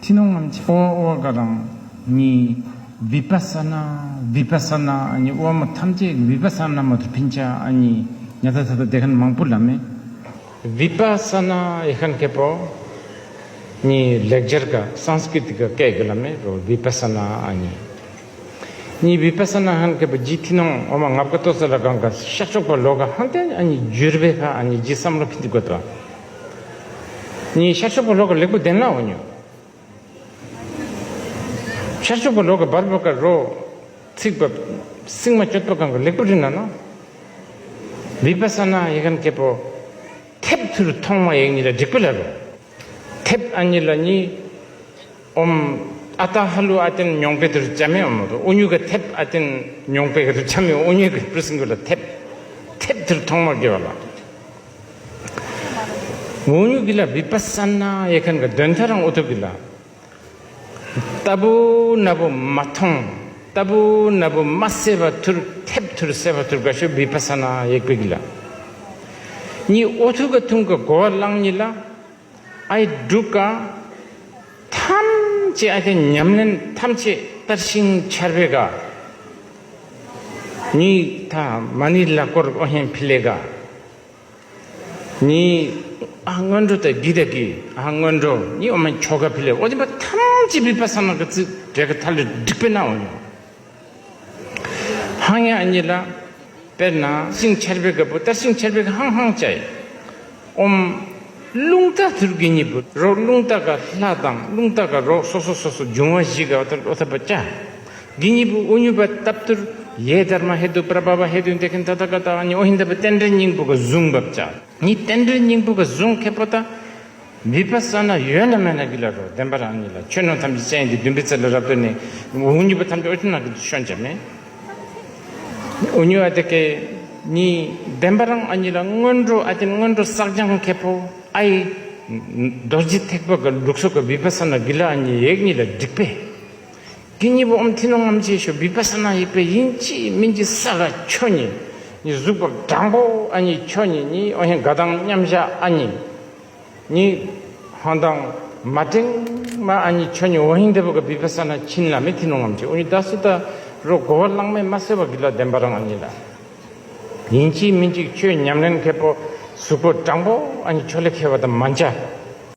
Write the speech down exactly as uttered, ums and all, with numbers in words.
ཐི་ནོང་ངམ་ཆེ་ཨོ་ཨོ་ག་རང་ནི་བི་པ་ས་ན་བི་པ་ས་ན་ཨ་ནི་ཨོ་མ་ཐམས་ཅད་བི་པ་ས་ན་མ་ཐུར་ཕིན་ཆ་ཨ་ནི་ཉ་ཐ་ཐ་ད་དེ་ཁན་མང་པོ་ལ་མེ། བི་པ་ས་ན་ཡེ་ཁན་ཁེ་པོ་ནི་ལེག་ཇར་ག་སངས་ཀྲིཏ་ག་སྐད་ག་ལ་མེ་རོ་བི་པ་ས་ན་ཨ་ནི། ནི་བི་པ་ས་ན་ཧན་ཁེ་པོ་ཇི་ཐི་ནོང་ཨོ་མ་ངབ་ཀ་ཏོ་ས་ལ་གང་ག་ཤར་ཕྱོགས་པ་ལོ་ག་ཧན་ཏེ་ཨ་ནི་འཇུར་བེ་ཁ་ཨ་ནི་ཇི་སམ་ལོ་ཕིན་ཏི་གོ་ཏ། ནི་ཤར་ཕྱོགས་པ་ལོ་ག་ལེགས་པོ་དེན་ལ་འོ་ཉོ། ཤར་ཕྱོགས་པ་ལོ་ག་བར་བ་ག་རོ་ཚིག་པ་སིང་མ་གཅོད་པ་གང་ག་ལེགས་པོ་རིན་ན་ན། བི་པ་ས་ན་ཡེ་ཁན་ཁེ་པོ་ཐེབས་ཐུར་ཐོང་མ་ཡེ་ཉི་ལ་འགྲིག་པ་ལ་རོ། ཐེབས་ཨ་ཉི་ལ་ཉི། ཨོམ། ཨ་ཏ་ཧ་ལུ་ཨ་ཏན་ཉོང་པེ་དུར་ཅ་མེ་ཨོམ་དུ་ཨུ་ཉུ་ག་ཐེབ་ཨ་ཏན་ཉོང་པེ་ག་དུར་ཅ་མེ་ཨུ་ཉུ་ག་པྲི་སིང་གུ་ལ་ཐེབ། ཐེབ་དུར་ཐོང་མ་གེ་བ་ལ། ཨུ་ཉུ་གི་ལ་བི་པ་ས་ན་ཡེ་ཁན་ག་དོན་ཐ་རང་ཨོ་ཐུ་གི་ལ། ཏ་བུ་ན་བུ་མ་ཐོང་། ཏ་བུ་ན་བུ་མ་སེ་བ་ཐུར་ཐེབ་ཐུར་སེ་བ་ཐུར་ག་ཤོ་བི་པ་ས་ན་ཡེ་ཁན་གི་ལ། ཉི་ཨོ་ཐུ་ག་ཐུང་ག་གོ་བ་ལང་ཉི་ལ། ཨའི་འབྲུག་ག་ཐམས་ཅད་ཨ་དེ་ཉམས་ལེན་ཐམས་ཅད་བསྟར་ཤིང་འཆར་བའི་ག་ཉི་ཐ་མ་ནི་ལ་སྐོར་ཨོ་ཧེན་ཕི་ལེ་ག་ཉི་ཨ་སྔོན་འགྲོ་དང་གི་དང་གི་ཨ་སྔོན་འགྲོ་ཉི་ཨོ་མ་ཆོ་ག་ཕི་ལེ་ཨོ་དེ་པ་ཐམས་ཅད་བི་པ་ས་ན་ག་ཙི་འབྲས་ག་ཐ་ལེ་འགྲིག་པའི་ན་འོ་ཉོ། ཧང་ཡ་ཨ་ཉི་ལ། དཔེར་ན་ཤིང་ཆར་པའི་ག་པོ་ལྟར་ཤིང་ཆར་པའི་ག་ཧང་ཧང་ཅའི། ཨོམ། རླུང་རྟ་ཐུར་གི་ཉི་བུ་རོ་རླུང་རྟ་ག་ལྷ་དང་རླུང་རྟ་ག་རོ་སོ་སོ་སོ་སོ་འབྱུང་བ་བཞི་ག་ཨོ་ཐར་ཨོ་ཐར་པ་ཅ། གི་ཉི་བུ་ཨུ་ཉུ་པ་སྟབས་ཐུར་ཡེ་དར་མ་ཧེ་དུ་པྲ་བ་བ་ཧེ་དུ་འདེ་ཁན་ད་ད་ག་ད་ཨ་ཉི་ཨོ་ཧིན་ད་པ་རྟེན་འབྲེལ་སྙིང་པོ་ག་བཟུང་བབ་ཅ། ཉི་རྟེན་འབྲེལ་སྙིང་པོ་ག་བཟུང་ཁེ་པོ་ད། བི་པ་ས་ན་ཡོད་ན་མེད་ན་གི་ལ་རོ་བདེན་པ་རང་ཉིད་ལ་ཆོས་རྣམས་ཐམས་ཅད་ཅན་འདི་བདུན་པའི་ཚེ་ལ་རབ་ཏུ་གནས། འུ་ཉུ་པ་ཐམས་ཅད་ཨོ་ཆུ་ནང་གི་ཤོན་ཅ་མེ། འུ་ཉུ་ཨ་དེ་ཀེ་ཉི་བདེན་པ་རང་ཨ་ཉི་ལ་སྔོན་འགྲོ་ཨ་དེ་སྔོན་འགྲོ་བསགས་སྦྱང་ཁེ་པོ་ཨའི། རྡོ་རྗེ་ཐེག་པ་ག་ལུགས་སོགས་ག་བི་པ་ས་ན་གི་ལ་ཨ་ཉི་ཡེག་ཉི་ལ་འགྲིག་པས། གི་ཉི་བུ་ཨོམ་ཐི་ནོ་ངམ་ཆེ་ཤོ་བི་པ་ས་ན་ཡེག་པས་ཡིན་ཅི་མིན་ཅི་ས་ག་ཆོ་ཉི། ཉི་གཟུགས་པོ་དྲང་པོ་ཨ་ཉི་ཆོ་ཉི་ཉི་ཨོ་ཧེ་ག་དང་མཉམ་བཞག་ཨ་ཉི། ཉི། ཧང་དང་མ་ཏིང་མ་ཨ་ཉི་ཆོ་ཉི་འོ་ཧིང་དེ་བོ་ག་བི་པ་ས་ན་ཕྱིན་ལ་མེ་ཐི་ནོ་ངམ་ཆེ་འུ་ཉི་ད་སུ་ད་རོ་གོ་བ་ལང་མེ་མ་སེ་བ་གི་ལ་བདེན་པ་རང་ཨ་ཉི་ལ། ཡིན་གཅིག་མིན་གཅིག་ཆོས་ཉམས་ལེན་མཁས་པོ་གཟུགས་པོ་དྲང་པོ་ཨ་ཉི་ཆོ་ལེ་མཁས་པ་དང་མ་འཇའ།